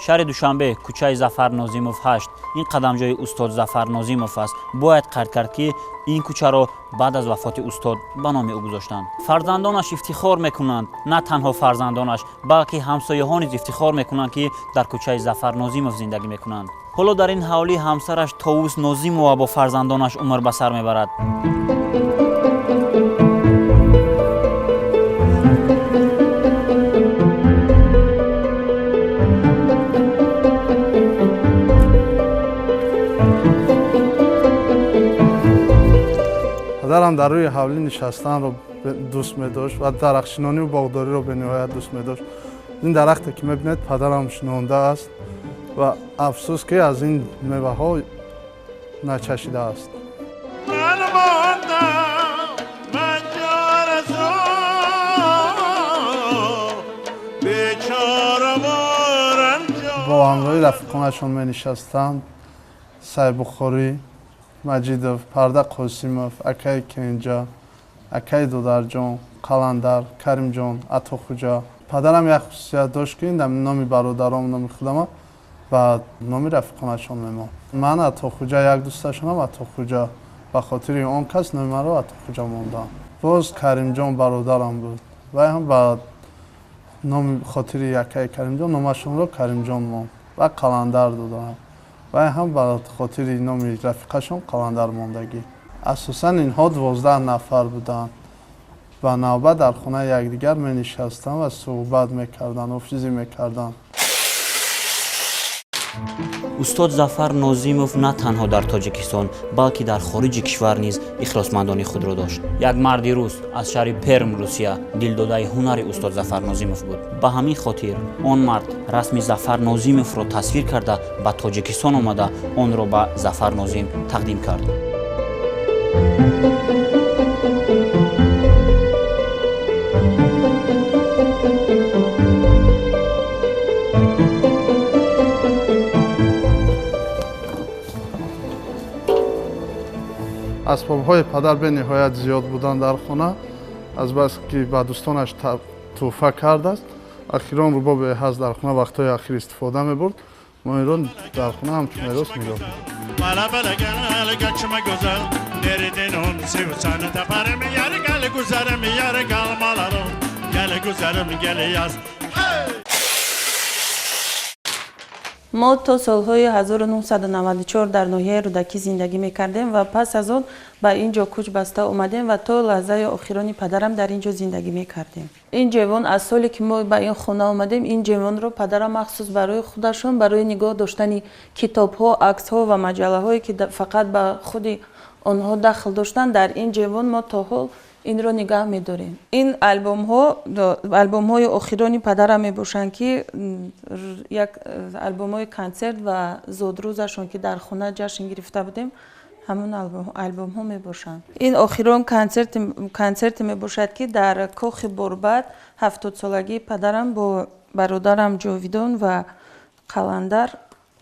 Шаҳри Душанбе, кӯчаи Зафар Нозимов 8. Ин қадамҷои устод Зафар Нозимов аст. Бояд қайд кард, ки ин кӯчаро баъд аз вафоти устод ба номи ӯ гузоштанд. Фарзандонаш ифтихор мекунанд. На танҳо фарзандонаш, балки ҳамсояҳо низ ифтихор мекунанд, ки дар кӯчаи Зафар Нозимов зиндагӣ мекунанд. Ҳоло дар ин ҳавлӣ ҳамсараш Товус Нозимова бо фарзандонаш умр ба сар мебарад. Падарам дар рӯи ҳавлӣ нишастанро дӯст медошт ва дарахтшинониву боғдориро бениҳоят дӯст медошт. Ин дарахте, ки мебинед, падарам шинондааст ва афсӯс, ки аз ин меваҳо начашидааст. Ман мондам, ман ҷоразо, бечораворам. Бо ҳамроҳи рафиқонашон менишастанд: Сайбухорӣ Маҷидов, Парда Қосимов, акаи Кенҷа, акаи Додарҷон, Қаландар, Каримҷон, Атохуҷа. Падарам як хусусият дошт, ки номи бародаром, номи худама ба номи рафиқонашон мемонд. Ман Атохуҷа, як дӯсташонам Атохуҷа, ба хотири он кас номи маро Атохуҷа мондам. Боз Каримҷон бародарам буд, вай ҳам ба номи хотири якаи Каримҷон номашонро Каримҷон монд ва Қаландар додам, вай ҳам ба хотири номи рафиқашон Қаландар мондагӣ. Асосан инҳо 12 нафар буданд ва навбат дар хонаи якдигар менишастанд ва суҳбат мекарданд, офизӣ мекарданд. Устод Зафар Нозимов на танҳо дар Тоҷикистон, балки дар хориҷи кишвар низ ихлосмандони худро дошт. Як марди рус аз шаҳри Перм, Русия, дилдодаи ҳунари устод Зафар Нозимов буд. Ба ҳамин хотир он мард расми Зафар Нозимовро тасвир карда, ба Тоҷикистон омада, онро ба Зафар Нозим тақдим кард. Асбобҳои падар бениҳоят зиёд буданд дар хона, азбаски ба дӯстонаш тӯҳфа кардааст. Ахирон рубобе ҳаст дар хона, вақтҳои ахир истифода мебурд. Мо инро дар хона ҳамчун мерос нигоҳ. Bala bala gel kaçma güzel. Nereden on sevsen taparım yar, gel güzelim yar, kalmalarım gel güzelim gel yaz. Мо то солҳои 1994 дар ноҳияи Рӯдакӣ зиндагӣ мекардем ва пас аз он ба ин ҷо кӯч баста омадем ва то лаҳзаи охирони падарам дар ин ҷо зиндагӣ мекардем. Ин ҷевон аз соле, ки мо ба ин хона омадем, ин ҷевонро падарам махсус барои худашон, барои нигоҳ доштани китобҳо, аксҳо ва маҷаллаҳое, ки фақат ба худи онҳо дахл доштанд, дар ин ҷевон мо то ҳол инро нигаҳ медорем. Ин албомҳо албомҳои охирони падарам мебошанд, ки як албомҳои консерт ва зодрӯзашон, ки дар хона ҷашн гирифта будем, ҳамон албомҳо мебошанд. Ин охирон консерте мебошад, ки дар кохи Борбад 70-солагии падарам бо бародарам Ҷовидон ва Қаландар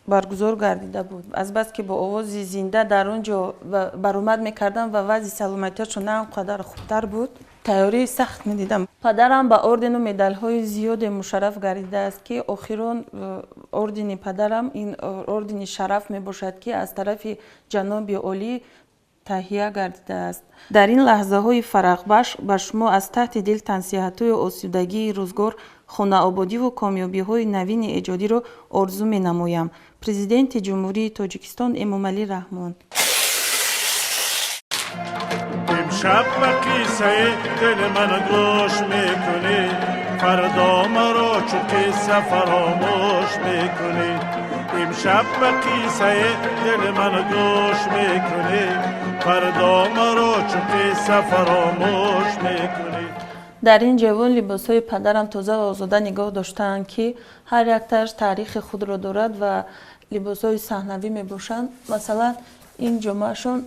баргузор гардида буд. Азбаски бо овози зинда дар он ҷо баромад мекардам ва вазъи саломатиашон на он қадар хубтар буд, тайёрии сахт медидам. Падарам ба ордену медалҳои зиёде мушарраф гардидааст, ки охирон ордени падарам ин ордени Шараф мебошад, ки аз тарафи ҷаноби олӣ таҳия гардидааст. Дар ин лаҳзаҳои фарахбахш ба шумо аз таҳти дил тансиҳатҳои осудагии рӯзгор, хонаободиву комёбиҳои навини эҷодиро орзу менамоям. Президенти Ҷумҳурии Тоҷикистон Эмомалӣ Раҳмон. Имшаб ба қиссаи дили ман гӯш мекунӣ, фардо маро чу қисса фаромӯш мекунӣ. Имшаб ба қиссаи дили ман гӯш мекунӣ, фардо маро чу қисса фаромӯш мекунӣ. Дар ин ҷевон либосҳои падарам тоза ва озода нигоҳ доштаанд, ки ҳар яктааш таърихи худро дорад ва либосҳои саҳнавӣ мебошанд. Масалан, ин ҷомаашон,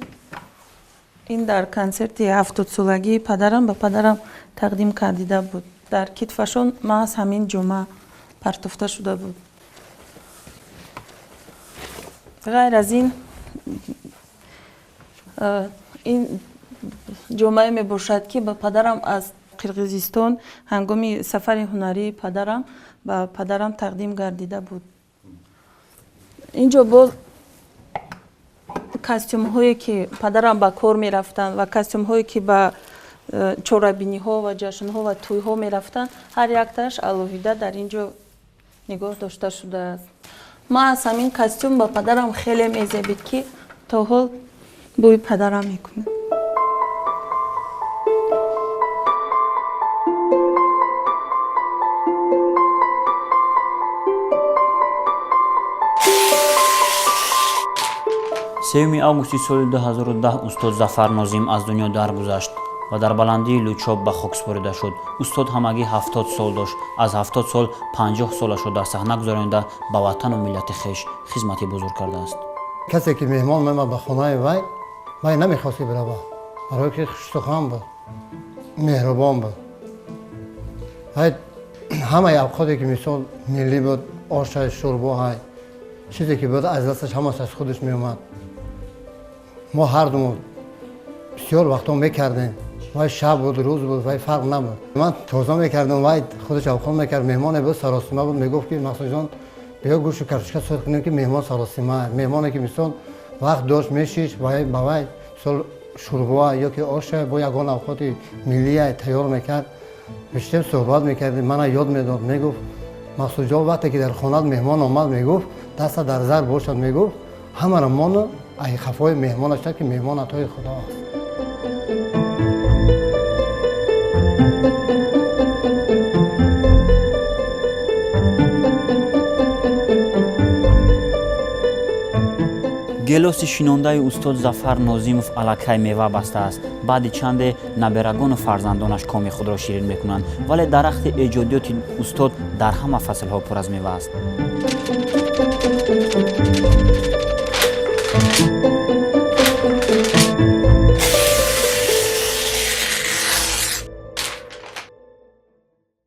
ин дар консерти 70-солагии падарам ба падарам тақдим кардида буд. Дар китфашон маҳз ҳамин ҷома партофта шуда буд. Ғайр аз ин Ин ҷомае мебошад, ки ба падарам аз Қирғизистон ҳангоми сафари ҳунарии падарам ба падарам тақдим гардида буд. Инҷо боз костюмҳое, ки падарам ба кор мерафтанд, ва костюмҳое, ки ба чорабиниҳо ва ҷашнҳо ва тӯйҳо мерафтанд, ҳар яктааш алоҳида дар ин ҷо нигоҳ дошта шудааст. Ман аз ҳамин костюм ба падарам хеле мезебид, ки то ҳол бӯи падарам мекунад. 3 августи соли 2010 устод Зафар Нозим аз дунё даргузашт ва дар баландии Лучоб ба хок супорида шуд. Устод ҳамагӣ 70 сол дошт. Аз 70 сол 50 солашро дар саҳна гузаронида, ба ватану миллати хеш хизмати бузург кардааст. Касе ки меҳмон меомад ба хонаи вай, вай намехост ки бирава, барое ки хушсухан буд, меҳрубон буд. Вай ҳамаи авқоте ки, мисол, миллӣ буд, ошай, шӯрбоҳай, чизе ки буд, аз дасташ ҳамаш аз худаш меомад. Мо ҳардумон бисёр вақтҳо мекардем. Вай шаб буд, рӯз буд, вай фарқ набуд. Ман тоза мекардам, вай худаш авқот мекард. Меҳмоне буд, саросима буд, мегуфт ки Мақсудҷон, биё гӯшу картошка сурх кунем, ки меҳмон саросима. Меҳмоне ки, мисол, вақт дошт, мешишт, вай ба вай, мисол, шӯрбоа ё ки оша бо ягон авқоти миллия тайёр мекард. Мешитем, суҳбат мекардем, мана ёд медод, мегуфт: Мақсудҷон, вақте ки дар хонат меҳмон омад, мегуфт, даста дар зар бошад, мегуфт, ҳамаро мону ай хафои меҳмонаш, ки меҳмон атои Худо аст. Гелоси шинондаи устод Зафар Нозимов аллакай мева бастааст. Баъди чанде наберагону фарзандонаш коми худро ширин мекунанд, вале дарахти эҷодиёти устод дар ҳама фаслҳо пур аз мева аст.